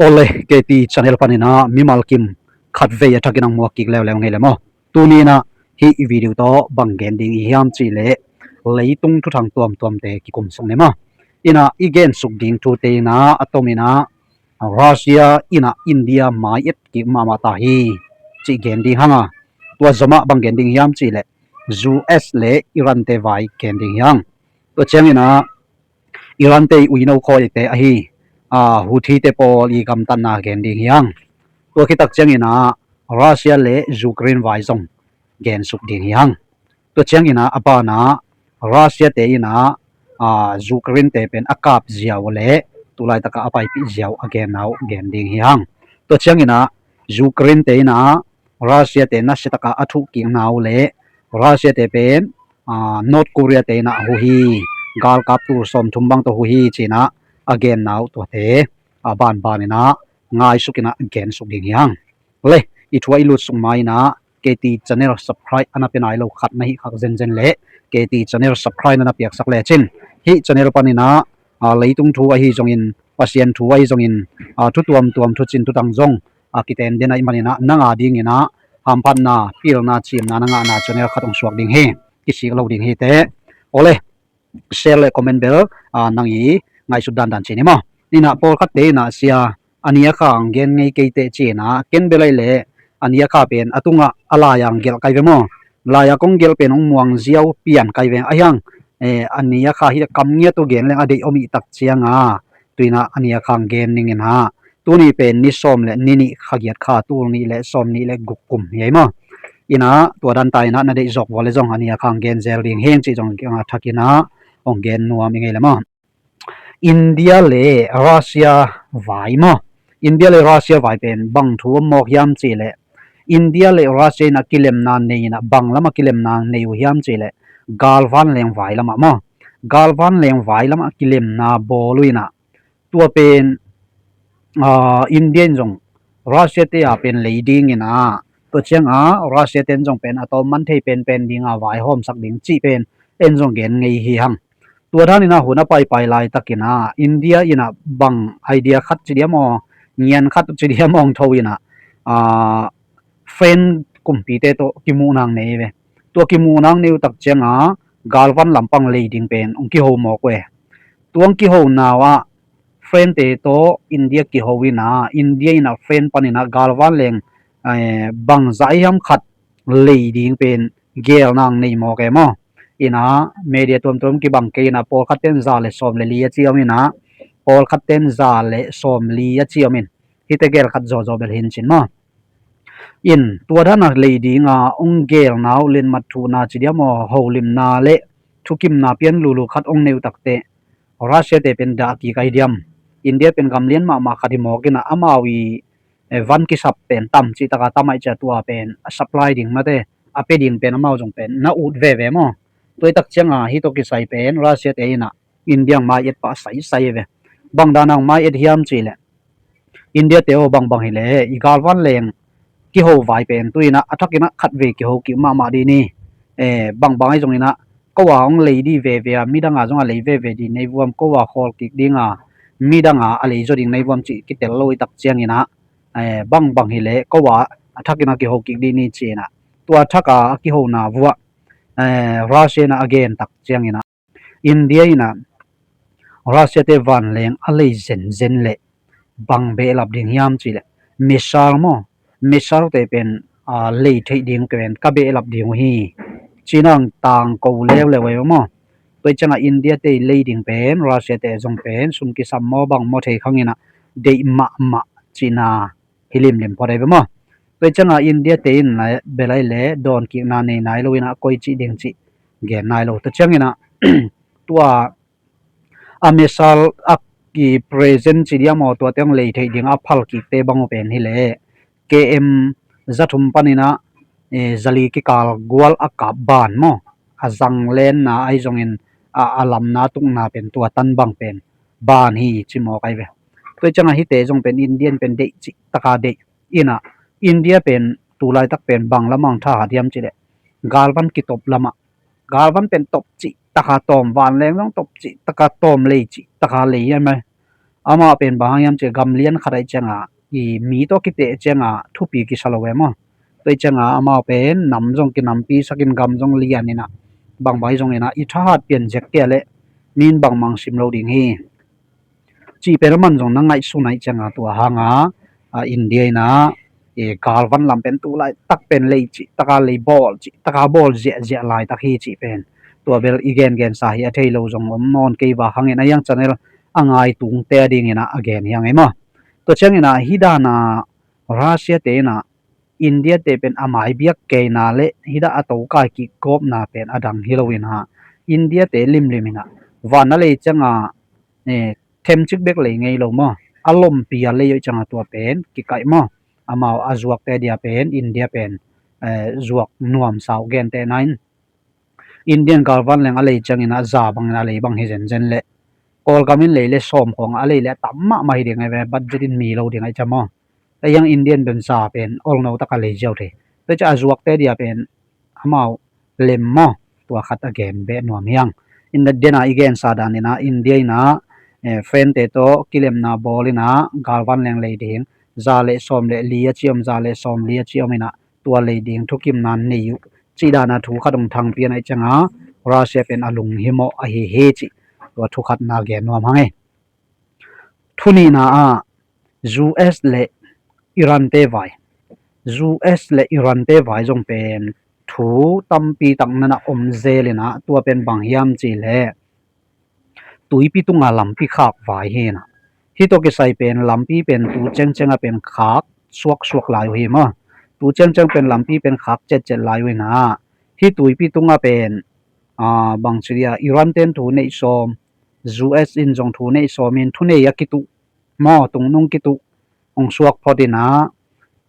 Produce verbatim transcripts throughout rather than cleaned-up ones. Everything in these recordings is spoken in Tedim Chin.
Awle, K T channel panin ah mimal kim khatvei a thakin ang muak kik leuleu ngei le maw. Tuni in ah hih video tawh bang gen ding i hiam cih leh leitung thuthang tuamtuamte kikum suk ni maw. In ah i gen suk ding thute in ah a tom in ah Russia in ah India mai et kik mahmah ta hi cih gen ding hang a, tua zomah bang gen ding hiam cih leh U S le Iran te vai gen ding hi hang. Tua ciangin ah Iran te i uino khawite ahi, a, Houthi te pawl i gamtatna gen ding hi hang. Tua khit tak ciangin ah Russia le Ukraine vai zong gen suk ding hi hang. Tua ciangin ah a banah Russia te in ah, a, Ukraine te pen a kap ziau le tulaitak a a paipih ziau a genna uh gen ding hi hang. Tua ciangin ah Ukraine te in ah Russia te nasia tak a a thuhkikna uh le Russia te pen, a, North Korea te in ah hu hi, galkap tul sawmthum bang tawh hu hi ci-in ah a genna uh tuate a banban in ah ngaisuk in ah gen suk ding hi hang. Le, i thu a i lut suk ma in ah K T channel subscribe a na pia nai lo khat na hih khak zenzen le K T channel subscribe na na piaksak lecin hih channel panin ah, a, leitung thu ahi zongin, Pasian thu ahi zongin, a, thu tuamtuam, thu cin thu tang zong a kiten den ahih manin ah nang a dingin ah hamphatna, pilna, ciimna na ngahna channel khat hong suak ding hi. Kisik lo ding hi teh. Awle, share le comment bel, a, nang i ngaihsut dandan ci ni maw. In ah pawlkhatte in ah sia, a ni a kha ang gen ngei kei teh ci-in ah ken bel ahi leh a ni a kha pen a tungah a lai ang gelh kai ve maw. Lai a kong gelh pen hong muang ziau pian kai ve ahi hang, eh, a ni a kha hi a kam ngiat uh gen leng a deih om ih tak ciang a, tu in ah a ni a kha ang gen ning in ah. Tuni pen ni sawm le ni nih, kha giat kha, tul nih le sawm nih le guk kum hi ei maw. In ah tua dan ta in ah na deih zawk vua le zong a ni a kha ang gen zel ding hi ing cih zong a thak in ah hong gen nuam i ngei le maw. India le Russia vai maw. India le Russia vai pen bang thu om mawk hiam cih leh India le Russia in ah kilemna nei in ah bang lam ah kilemna nei uh hiam cih leh galvan leng vai lam ah maw. Galvan leng vai lam ah kilemna bawl uh in ah tua pen, a, India in zong Russia te a pen lei ding in ah tua ciang a Russia te in zong pen a tawm man thei penpen ding a vaihawmsak ding cih pen en zong gen ngei hi hang. Tua dan in ah hun a paipai laitakin ah India in ah bang idea khat ci diam aw, ngian khat ci diam aw hong tho in ah, a, friend kumpite tawh kimuhna ang nei ve. Tua kimuhna ang nei uh tak ciang a galvan lampang lei ding pen hong kiho mawk uh e. Tua hong kihona uh ah friend te tawh India kiho in ah India in ah friend panin ah galvan leng, eh, bangzah hiam khat lei ding pen gelna ang nei mawk e maw. In ah media tuamtuam kibang kei in ah pawlkhat ten za le sawm le li a ci om in ah pawlkhat ten za le sawm li a ci om in hihte gel khat zawzaw bel hin cin maw. In tua dan a lei ding a hong gelna uh lenmat thuhna ci diam aw, holimna le thukimna pian lulu khat hong nei uh tak teh Russia te pen dah kik ahi diam. India pen gamlian mahmah khat hi mawk in ah amau i, eh, van kisap pen tam cih tak a tam ahih ciang tua pen a supply ding mate a pia ding pen amau zong pen na ut veve maw. Tua i tak ciang a hih tawh kisai pen Russia te in ah India ang mai et pah saisai ve. Bang dan ang mai et hiam cih leh India te aw bangbang hi leh i galvan leng kiho vai pen tu in ah a thak in ah khatvei kiho kik mahmah dih ni. Eh, bangbang ahi zong in ah ko a hong lei dih veve a midang a zong a lei veve dih nei vuam, ko a khawl kik ding a midang a a lei zaw ding nei vuam cih kitel lo i tak ciang in ah, eh, bangbang hi leh ko a a thak in ah kiho kik dih ni ci in ah tua thak a a kihona vuah, eh, Russia in ah a gen tak ciang in ah India in ah Russia te vanleng a lei zenzen leh bang behlap ding hiam cih leh missile maw, missile te pen, a, lei theih ding pen ka behlap ding uh hi. Cih nang tangko leuleu ei maw. Tua ciang a India te lei ding pen Russia te zong pen sum kisam maw bang maw thei khang in ah deih mahmah cihna hi limlim phot ei ve maw. Tua ciang a India te in la bel ahi leh dawnkikna nei nai lo in ah koi cih ding cih gen nai lo. Tua ciang in ah tua a missile a ki present ci diam aw, tua teng lei theih ding a phal kikte bang uh pen hi leh K M za thum panin ah, eh, zali kikal gual a kap ban maw, a zang lenna ahi zongin a, a lamna tukna pen tua tan bang pen ban hi ci mawk ahi ve. Tua ciang a hihte zong pen Indian pen deih cih tak a deih in ah India pen tulaitak pen bang lam ang thahat hiam cih leh galvan kitop lam ah, galvan pen top cih tak a tawm, vanleng zong top cih tak a tawm, lei cih tak a lei hiam e. Amah pen bang hang hiam cih gamlian khat ahih ciangah i mi tawh kiteh ciangah thupi kisa lo e maw. Tua ahih ciangah amau pen nam zong kinampisakin gam zong lianinah bangbang hi zonginah i thahat pian zek kei leh min bangmang sim lo ding hi cih pen aman zong na ngaihsun ahih ciangah tua hangah India inah galvan lam pen tu laitak pen lei cih taka lei bawl cih taka bawl ziahziah laitak hi cih pen tua bel i gengensa hi a thei lo zong om nawn kei vak hangin a hiang channel a ngai tungte dinginah a gen hiang ei maw. Tua cianginah hih dana Russia te inah India te pen a mai biak keina le hih dah a tokai kikgawpna pen a dang hi loinah India te limlim inah van a lei ciangah themcik bek lei ngei lo maw, a lompi a lei hoih ciangah tua pen kikaih maw. Amau a zuakte dia pen India pen zuak nuamsa uh gentehna in Indian galvan leng a lei ciangin a za bangin a lei bang hi zenzen leh Kawlgam in lei le sawm khawng a lei le a tam mahmah hi ding ai ve, budget in mi lo ding ai ca maw. A hiang Indian pen za pen olno taka lei ziau thei. Tua ca a zuakte dia pen amau lem maw, tua khat a gen beh nuam hiang. India dena i gensa daninah India inah frente tawh kilemna bawlinah galvan leng lei ding za le sawm le li a ciom za le sawm li a ciom inah tua lei ding thukimna nei uh cih dana thu khat hong thangpian ahih cianga Russia pen a lunghimawh ahi hi cih tua thu khat na gen nuam hang ei. Thu nihna ah US le Iran te vai, US le Iran te vai zong pen thu tampi tak nana om zelinah tua pen bang hiam cih leh tuipi tunga lampi khak vai hinah. Hih tawh kisai pen lampi pen tu cengcenga pen khak suaksuak lai uh hi maw. Tu cengceng pen lampi pen khak cetcet lai uh hinah. Hih tuipi tunga pen bangci dia Iran ten thu neih sawm, US in zong thu neih sawmin thunei a kituh maw, tungnung kituh hong suak phot inah.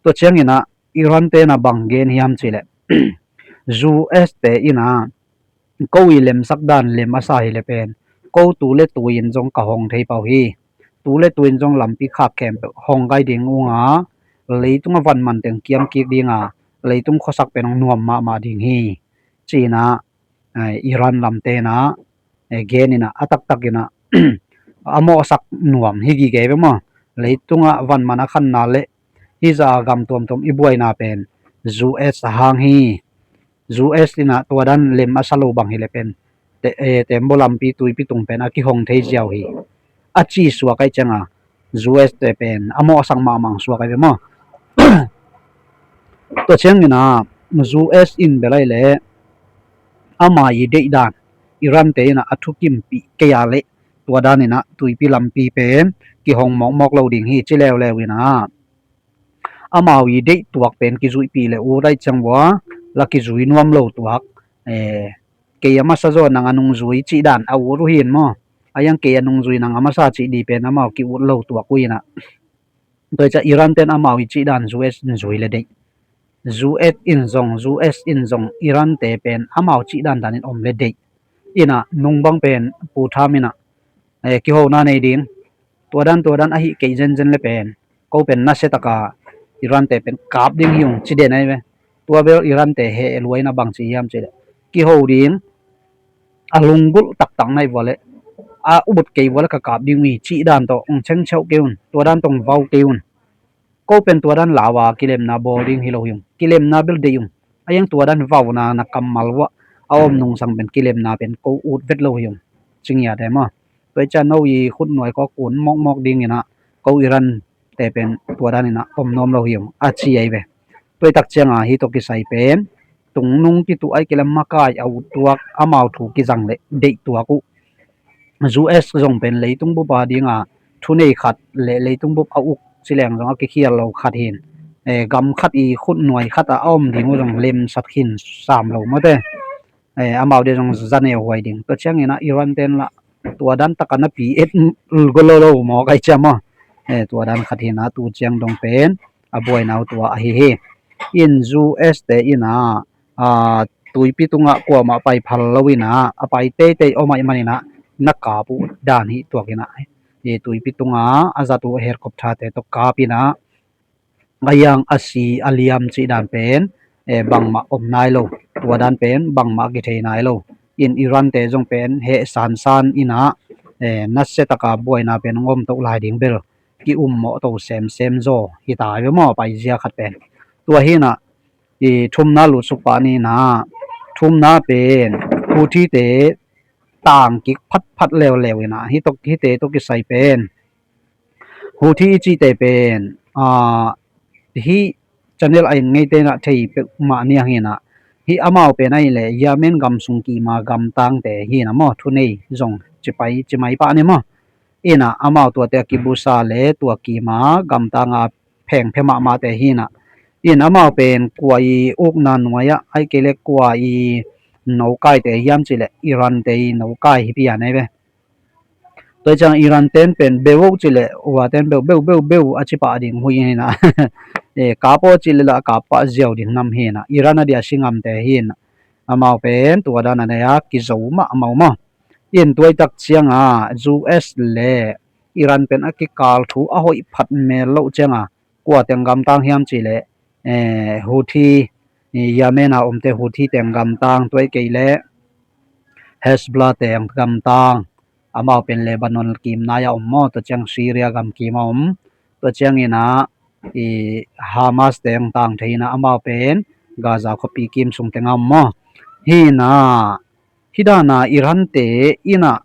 Tua cianginah Iran tenah bang gen hiam cih leh US te inah ko i lemsak dan lem a sa hi le pen ko tu le tuin zong ka hong thei pau hi. Tu le tuin zong lampi khak khempeuh hong gai ding unga leitunga van man teng kiam kik dinga leitung khuasak pen hong nuam mahmah ding hi. Cinah Iran lam tenah geninah a taktakinah a mawhsak nuam hi gige ve maw. Leitungah van man a khanna le hih za a gam tuamtuam i buaina pen US a hang hi. US inah tua dan lem a sa lo bang hi le pen tembaw lampi tuipi tung pen a kihong thei ziau hi. A ci suak ai cianga US te pen a mawhsak mahmah suak ai ve maw. Tua cianginah US in belai le ama i deih dan Iran te inah a thukimpih kei a leh tua daninah tuipi lampi pen kihong mawkmawk lo ding hi ci leuleu inah amau i deih tuak pen kizuihpih le ut ai ciang vua la kizui nuam lo tuak. Kei a masa zaw nang a nungzui cih dan a ut uh hin maw. A hiang kei a nungzui nang a masa cih di pen amau ki ut lo tuak uh inah. Tua i ca Iran ten amau i cih dan US in zui le deih. US in zong US in zong Iran te pen amau cih dan danin om le deih. Inah nung bang pen Pu Tham inah kihona nei ding tua dan tua dan ahi kei zenzen le pen ko pen nasia taka Iran te pen kap ding hi ung ci den ai ve. Tua bel Iran te heh luaina bang ci hiam cih leh kiho ding a lunggulh taktak naih vua le a ubut kei vua le ka kap ding uh hi cih dan tawh hong chengcheuh kei un, tua dan tawh hong vau kei un. Ko pen tua dan lau a kilemna bawl ding hi lo hi ung, kilemna bel deih ung. A hiang tua dan vauna na kammal vuah a om nungsang pen kilemna pen ko ut vet lo hi ung. Cingiat e maw. Tua i cian no i khutnuai kawk kun mawkmawk dinginah ko Iran te pen tua daninah om nuam lo hi ung a ci ai ve. Tua i tak cianga hih tawh kisai pen tungnung kituh ai kila makai a ut tuak amau thu kizang le deih tuak uh. US zong pen leitung bup a dinga thunei khat le leitung bup a uk cileng zong a kikhial lo khat hin gam khat i khutnuai khat a a om ding uh zong lemsat khin sam lo mawte. Amau dia zong zaneu huai ding tua cianginah Iran ten lah tua dan taka napi et golo lo maw kai cia maw. Tua dan khat hinah tu ciang dong pen a buaina uh tua ahi hi. In US te inah tuipi tungah kuamah pai phal loinah a pai teitei om ahih maninah na kap uh dan hi tuakinah tuipi tunga a zat uh helicopter te tawh kapinah a hiang a si a liam cih dan pen bangmah om nai lo. Tua dan pen bangmah a kithei nai lo. In Iran te zong pen heh sansan inah eh, nasia taka buaina pen hong om toh lai ding bel ki-ummawh to semsem zaw hi ta hi ve maw, paizia khat pen. Tua hi inah i thumna lutsuk pah ni inah, thumna pen Houthi-te tangkik phatphat leuleu inah, hih tawh, hihte tawh kisai pen Houthi i cihte pen, ah, hih channel a en ngeite inah thei peuhmah niang hi inah, hih amau pen ahih leh Yemen gam sung kima gamtangte hi inah maw, thunei zong ci pai, ci mai pah ni maw. Inah amau tuate a kibusa le tua kima gamtanga phengphe mahmahte hi inah, in amau pen kua i ukna nuai-ah, ahih kei leh kua i nokaite hiam cih leh Iran-te i nokai hi pian ei ve. Tua ciang Iran-ten pen beu oh cih leh uaten beu, beu, beu, beu a ci pah ding hui hi inah, eh, kap aw cih leh lah kap pah ziau ding nam hi inah, Iran a dia si ngamte hi inah, amau pen tua dan a nei-a kizo mahmah uh maw. In tuaitak cianga U S le Iran pen a kikal thu a hoih phat mel loh cianga, kua teng gamtang hiam cih leh, eh, Houthi, eh, Yemen a omte Houthi teng gamtang, tua ahih kei leh Hezbollah teng gamtang, amau pen Lebanon kimnai a om maw, tua ciang Syria gam kim a om, tua ciang inah i Hamas teng tang thei inah amau pen Gaza khuapi kim sung teng a om maw. Hi inah, hih dana Iran-te inah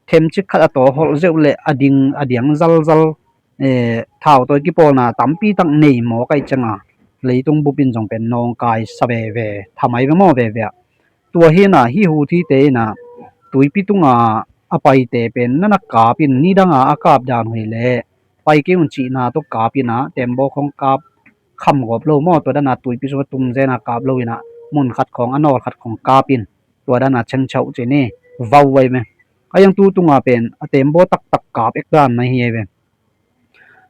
themcik khat a tawholh zeuh leh a ding, a diang zalzal, eh, thautawi kipawlna tampi tak nei mawk ahih cianga leitung bup in zong pen nawngkai sa veve, thamai ve maw, veve ah. Tua hi inah hih Houthi-te inah tuipi tunga a paite pen nana kap in, nidanga a kap dan uh hi leh pai kei un cihna tawh kap inah, tembaw khawng kap kham gawp lo maw, tua dana tuipi sungah tumzena kap lo inah, mun khat khawng, a nawl khat khawng kap in, tua dana chengchauh ci ni, vau vai me. A iang tu tunga pen a tembaw taktak kap ek dan na hi ei ve.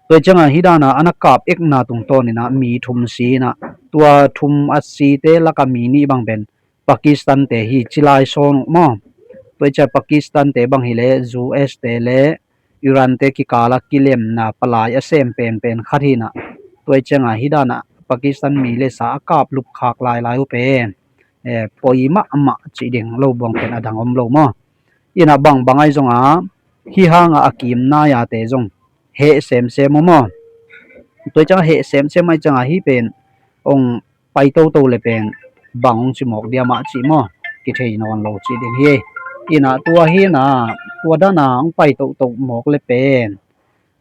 Tua cianga hih dana a na kap ekna tungtawn inah mi thum si inah, tua thum a site laka mi nih bang pen Pakistan-te hi ci lai sawn uh maw. Tua ciang Pakistan-te bang hi leh U S-te le Iran-te kikala kilemna palai a sem penpen khat hi inah, tua cianga hih dana Pakistan mi le sa a kap lupkhak lailai uh pen, eh, poi mahmah cih ding lo, buang pen a dang om lo maw. Inah bangbang ahi zonga hih hanga a kimnai-ate zong heh semsem uh maw. Tua ciang heh semsem ahih cianga hih pen hong pai toto le pen bang hong ci mawk diam ah cih maw, kithei nawn lo cih ding hi. Inah tua hi inah, tua dana hong pai toto mawk le pen,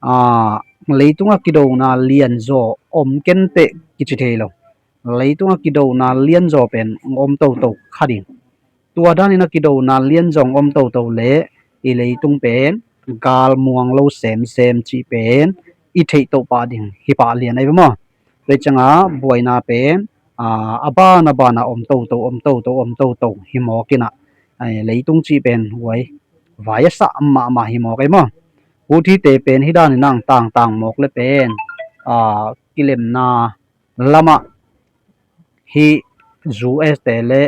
ah, leitungah kidona lianzaw om kenteh kici thei lo. Leitungah kidona lianzaw pen hong om toto kha ding. Tua danin a kidona lianzaw hong om toto le i leitung pen galmuang lo semsem cih pen i theih toh pah ding hi pah lian ahi ve maw. Tua cianga buaina pen, ah, a ban a bana om toto, om toto, om toto hi mawk inah, ai, leitung cih pen huai vai a sah mahmah hi mawk ei maw. Houthi-te pen hih danin ang tangtang mawk le pen, ah, kilemna lamah hih U S-te le,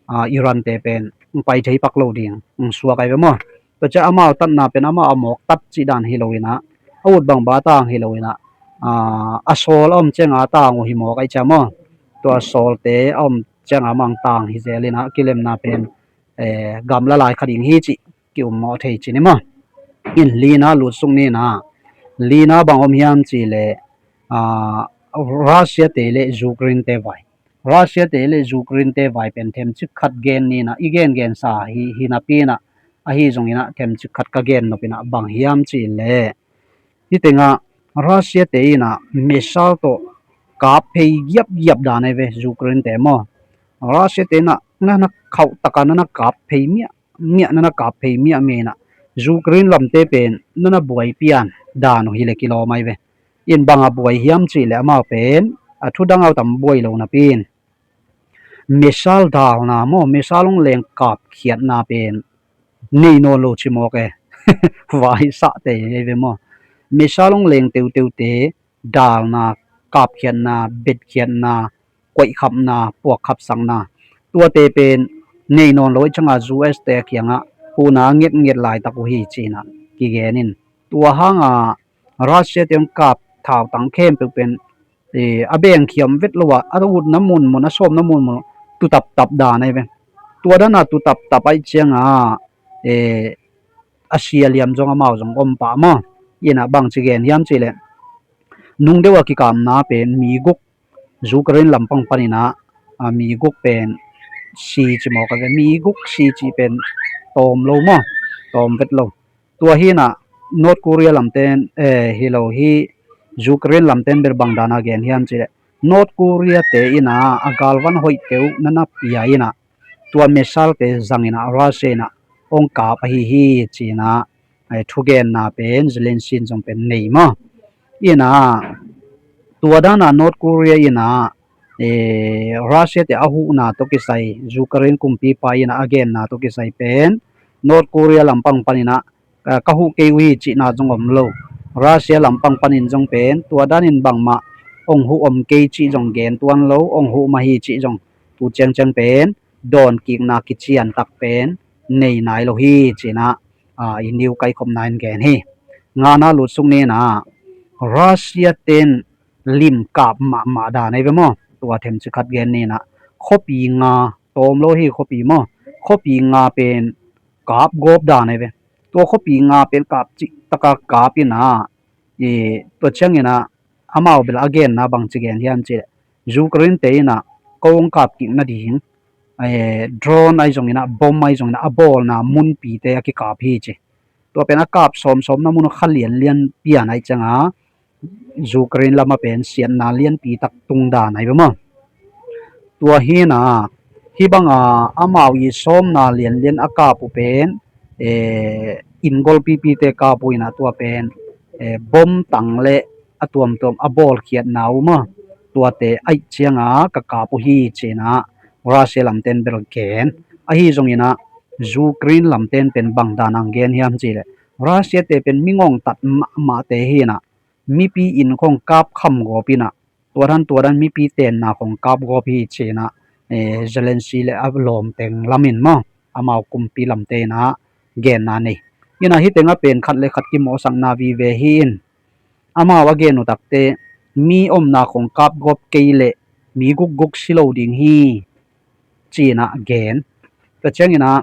ah, Iran-te pen hong pai thei pak lo ding hong suak ahi ve maw. Tua ciang amau tatna pen amau a mawk tat cih dan hi lo inah, a ut bangbang a tang hi lo inah, ah, a sawl a om cianga a tang uh hi mawk ahih ciang maw. Tua sawlte a om cianga amau hong tang hi zel inah, kilemna pen, eh, gamla lai kha ding hi cih ki-ummawh thei ci ni maw. In lina lutsuk ni inah, lina bang om hiam cih leh, ah, Russia-te le Ukraine-te vai. Russia-te le Ukraine-te vai pen themcik khat gen ni inah, i gengensa hi, hi napi inah, ahi zong inah themcik khat ka gen nop inah, bang hiam cih leh hih tengah Russia-te inah missile tawh kap phei giapgiap dan ahi ve Ukraine-te maw. Russia-te inah nana khauh taka nana kap phei miah miah, nana kap phei miahmiah inah, Ukraine lamte pen nana buai pian dan uh hi le kilawm ahi ve. In banga buai hiam cih leh amau pen a thu dang a tam buai lo napi in, missile dalna maw, missile hong leng kapkhiatna pen nei nawn lo ci mawk e. Vaisahte ahi ve maw. Missile hong leng teuteute dalna, kapkhiatna, betkhiatna, koihkhapna, puakkhapsakna, tuate pen nei nawn lo ahih cianga U S-te a kiangah huhna ngetnget laitak uh hi ci inah kigen in. Tua hanga Russia-te hong kap thautang khempeuh pen, eh, a bengkhiam vet lo a, a utna munmun, a sawmna munmun tutaptap dan ahi ve. Tua dana tutaptap ahih cianga, eh, a sia liam zong amau zong om pah maw. Inah bangci gen hiam cihleh, nung deuh a kikapna pen mi guk, Ukraine lampang paninah, a, mi guk pen si ci mawk a ve, mi guk si ci pen tawm lo maw, tawm vet lo. Tua hinah North Korea lamten, eh, hi lo hi, Ukraine lamten bel bang dana gen hiam cihleh, North Korea te inah a galvan hoihte uh na na pia inah tua missile te zang inah Russia inah ong kap ahi hi cinah, eh, thugenna pen Zelensky in zong pen nei maw. Inah tua dana North Korea inah, eh, Russia te a huhna tawh kisai, Ukraine kumpipa inah a genna tawh kisai pen North Korea lampang paninah, eh, ka huh kei uh hi cihna zong om lo. Russia lampang panin zong pen tua danin bangmah ong huh om kei cih zong gen tuan lo, ong huh mah hi cih zong tu ciangciang pen dawnkikna kiciantak pen nei nai lo hi cinah, a, i niu kaikhopna in gen hi. Ngana lutsuk ninah Russia ten lim kap mahmah dan ahi ve maw. Tua themci khat gen ninah khuapi nga, tawm lo hi khuapi maw, khuapi nga pen kap gawp dan ahi ve. Tua khuapi nga pen kap cihtaka kap inah, i, tua cianginah amau bel a genna bangci gen hiam cihleh, Ukraine te inah kong kap kik nading, eh, drone ahi zonginah, bom ahi zonginah a bawlna munpite a kikap hi ci. Tua pen a kap sawmsawmna mun kha lianlian pian ahi cianga Ukraine lama pen siatna lianpi tak tung dan ahi ve maw. Tua hinah hih banga amau i sawmna lianlian a kap uh pen, eh, inn golpipite kap uh inah tua pen, eh, bom tang le a tuamtuam a bawlkhiatna uh maw, tuate aih cianga ka kap uh hi cinah Russia lamten bel gen. Ahi zonginah Ukraine lamten pen bang dan ang gen hiam cihleh, Russia te pen mingawng tat mahmahte hinah mipi inn khong kap kham gawp inah tua dan tua dan mipi tenna khong kap gawp hi cinah, eh, Zelensky le a lawmteng lamin maw, amau kumpi lamte inah genna nei. Inah hih tengah pen khat le khat kimawhsakna vive hi in, amau a gen uh takte mi omna khong kap gawp kei leh mi gukguk si lo ding hi cinah gen. Tua cianginah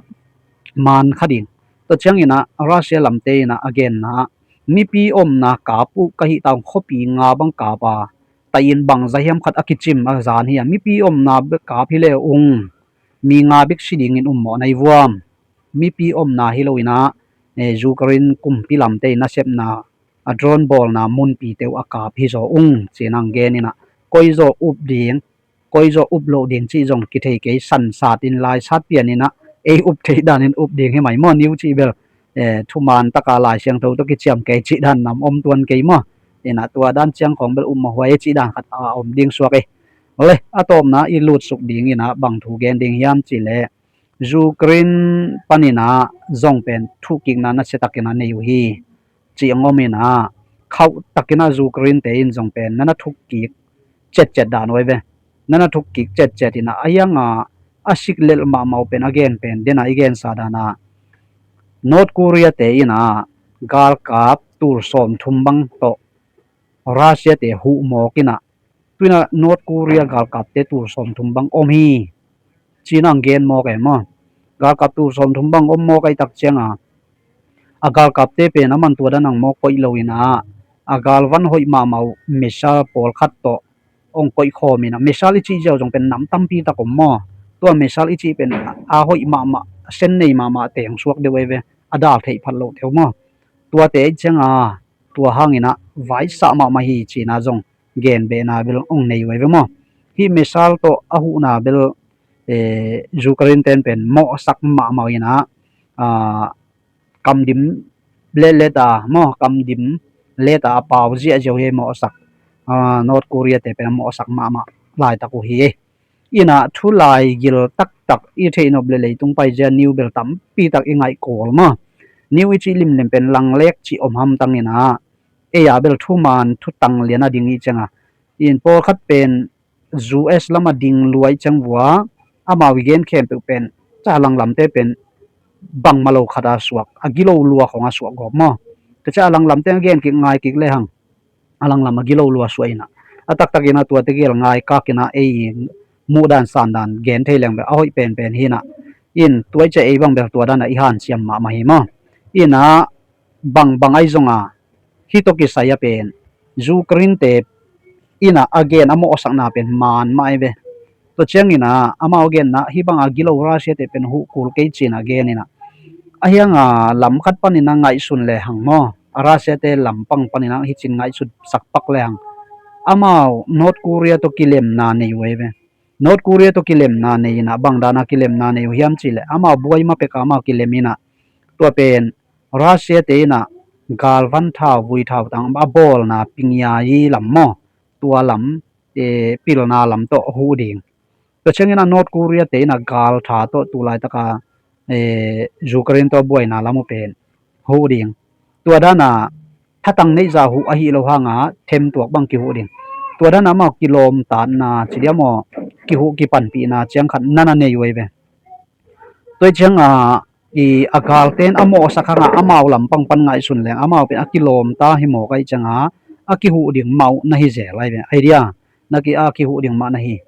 man kha ding. Tua cianginah Russia lamte inah a genna, mipi omna kap uh ka hih tang khuapi nga bang kap a, tai in bangza hiam khat a kicim a zan hi a, mipi omna kap hi le ung, mi nga bek si dingin um mawh na hi vuam. Mipi omna hi lo inah, eh, Ukraine kumpi lamte in nasepna a drone bawlna munpite uh a kap hi zaw ung cinah ang gen inah, koizaw up ding, koizaw up loh ding cih zong kithei kei, sansat in laisat pian inah ei up theih danin up ding hi mai maw. Niu cih bel, eh, thuman taka Lai Siangtho tawh kiciam kei cih dan nam om tuan kei maw. Inah tua dan ciang khong bel um mawh huai cih dan khat a om ding suak ei. Ole, a tawpna i lutsuk ding inah bang thu gen ding hiam cihleh, Ukraine paninah zong pen thuhkikna nasiatakinah nei uh hi cih ang om inah, khauhtakinah Ukraine te in zong pen nana thukkik cetcet dan uh ahi ve. Nana thukkik cetcet inah a hianga a siklelh mahmah uh pen a gen pen dena i gensa dana North Korea te inah galkap tul sawmthum bang tawh Russia te huh mawk inah, tuinah North Korea galkapte tul sawmthum bang om hi cinah ang gen mawk e maw. Galkap tul sawmthum bang om mawk ahi tak cianga, a galkapte pen a man tua dan ang mawk koih lo inah, a galvan hoih mahmah uh missile pawlkhat tawh ong koih khawm inah, missile i cih ziau zong pen nam tampi tak om maw. Tua missile i cih pen a hoih mahmah, a sen nei mahmah teng suak deuh ahi ve, a dal theih phat loh deuh maw. Tuate aih cianga tua hanginah vaisah mahmah hi cinah zong genbehna bel ong nei uh ahi ve maw. Hih missile tawh a huhna bel, eh, Ukraine ten pen mawhsak mahmah inah, ah, kamdim letlet a maw, kamdim leta a pau ziahziau hi mawhsak, ah, North Korea te pen a mawhsak mahmah laitak uh hi. Inah thu laigil taktak i theih nop le leitung paizia niu bel tampi tak i ngaih kawl maw. Niu i cih limlim pen langlek cih om hamtang inah, ei a bel thuman thutang lian a ding i cianga, in pawlkhat pen U S lama ding luai ciang vua, amau i gen khempeuh pen ca langlamte pen bangmah lo khat a suak, a gilo lua khong a suak gawp maw. Tua ciah a langlamte a gen kik ngai kik lehang a langlam a gilo lua suah inah, a taktak inah tuate gel ngai kak inah ei muhdan sandan gen thei leng bel a hoih penpen hi inah. In tuai ciah ei bang bel tua danah i hanciam mahmah hi maw. Inah bangbang ahi zonga hih tawh kisai a pen Ukraine te inah a gen a mawhsakna pen man mah ahi ve. Tua ciangin ah amau a genna hih banga gilo Russia te pen huh kul kei ci-in a gen inah, a hianga lam khat panin a ngaihsun lehang maw, a Russia te lampang panin a hih ci-in ngaihsut sakpak lehang amau North Korea tawh kilemna nei uh ahi ve. North Korea tawh kilemna nei inah bangdana kilemna nei uh hiam cihleh amau buai ma peka amau kilem inah tua pen Russia te inah galvan thau vui thau tang a bawlna pingyai lam maw, tua lam, eh, pilna lam tawh huh ding. Tua ciangin ah North Korea te inah galtha tawh tulaitaka, eh, Ukraine tawh buaina lam uh pen huh ding. Tua dana thatang neihza huh ahi lo hanga themtuak bang kihuh ding. Tua dana amau kilawmtatna ci dia maw, kihuh kipanpihna ciang khat nana nei uh ahi ve. Tua cianga i a galten a mawhsak hanga amau lampang pan ngaihsun leng amau pen a kilawmta hi mawk ahi cianga a kihuh ding mah uh na hi zel ahi ve. Ahi dia, na ki a kihuh ding mah na hi.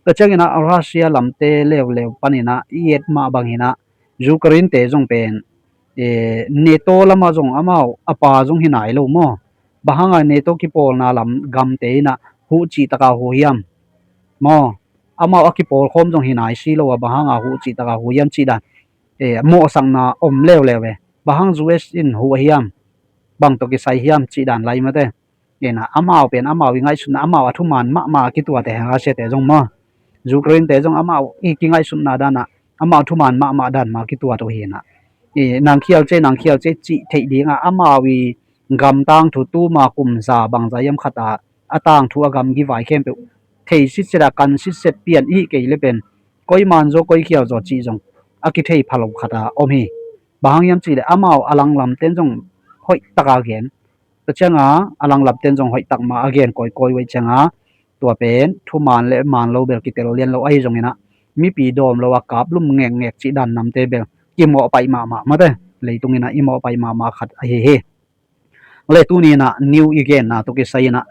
Tua ciangin ah Russia lamte leuleu panin ah i et mah bangin ah Ukraine te zong pen, eh, NATO lamah zong amau a pa zong hi nai lo maw. Bang hanga NATO kipawlna lam gamte inah huh cihtaka huh hiam maw. Amau a kipawlkhawm zong hi nai si lo a bang hanga huh cihtaka huh hiam cih dan, eh, mawhsakna om leuleu e. Bang hang U S in huh hiam, bang tawh kisai hiam cih dan lai mate. Inah amau pen amau i ngaihsutna amau a thuman mahmah a kituate hang Russia te zong maw, Ukraine te zong amau i kingaihsutna danah amau thuman mahmah dan ma kituat uh hinah, i nang khial ce nang khial ce cih theih dingah amau i gamtang thu tuma kum za bangza hiam khata a tangthu a gamgi vai khempeuh thei sitset a kan sitset pian i hih kei le pen koi manzaw koi khialzaw cih zong a kithei phalo khata om hi. Bang hang hiam cihleh amau a langlamten zong hoihtaka gen. Tua cianga a langlamten zong hoihtak ma a gen kawikawi uh ahi cianga tua pen thuman le man lo bel kitel lian lo ahi zonginah mipi dawm lo a kaplum ngekngek cih dan namte bel kimawh paih mahmah mate. Leitunginah i mawh paih mahmah khat ahi hi. Le tuninah new i genna tawh kisai inah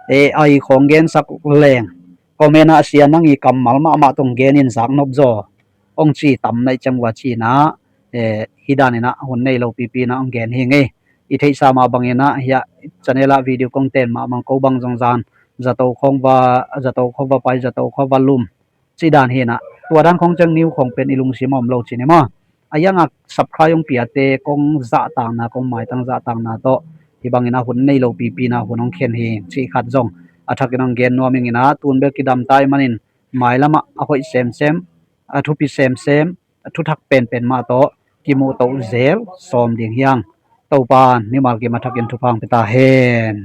A I khawng gensak leng comment ah sia nang i kammal mahmah tawh hong gen in zaknop zaw hong ci tam naih ciang uh a cinah, eh, hi daninah hun nei lo pipi inah hong gen hi ngei. I theihsa mah banginah hiah channel ah video kong ten mah bang ko bang zongzan zato khawng va, zato khawng va pai, zato khawng va lum cih dan hinah tua dan khawng ciang new khawng pen i lungsim a om lo cih ni maw. A hianga subscribe hong piate kong zahtakna kong maitang zahtakna tawh hi banginah hun nei lo pipi inah hun hong khen hi cih khat zong a thakin hong gen nuam inginah tun bel kidamta ih manin mailamah a hoih semsem, a thupi semsem, a thuthak penpen mah tawh kimuhtoh zel sawm ding hiang. Topan mimal kim a thakin thupha hong pia ta hen.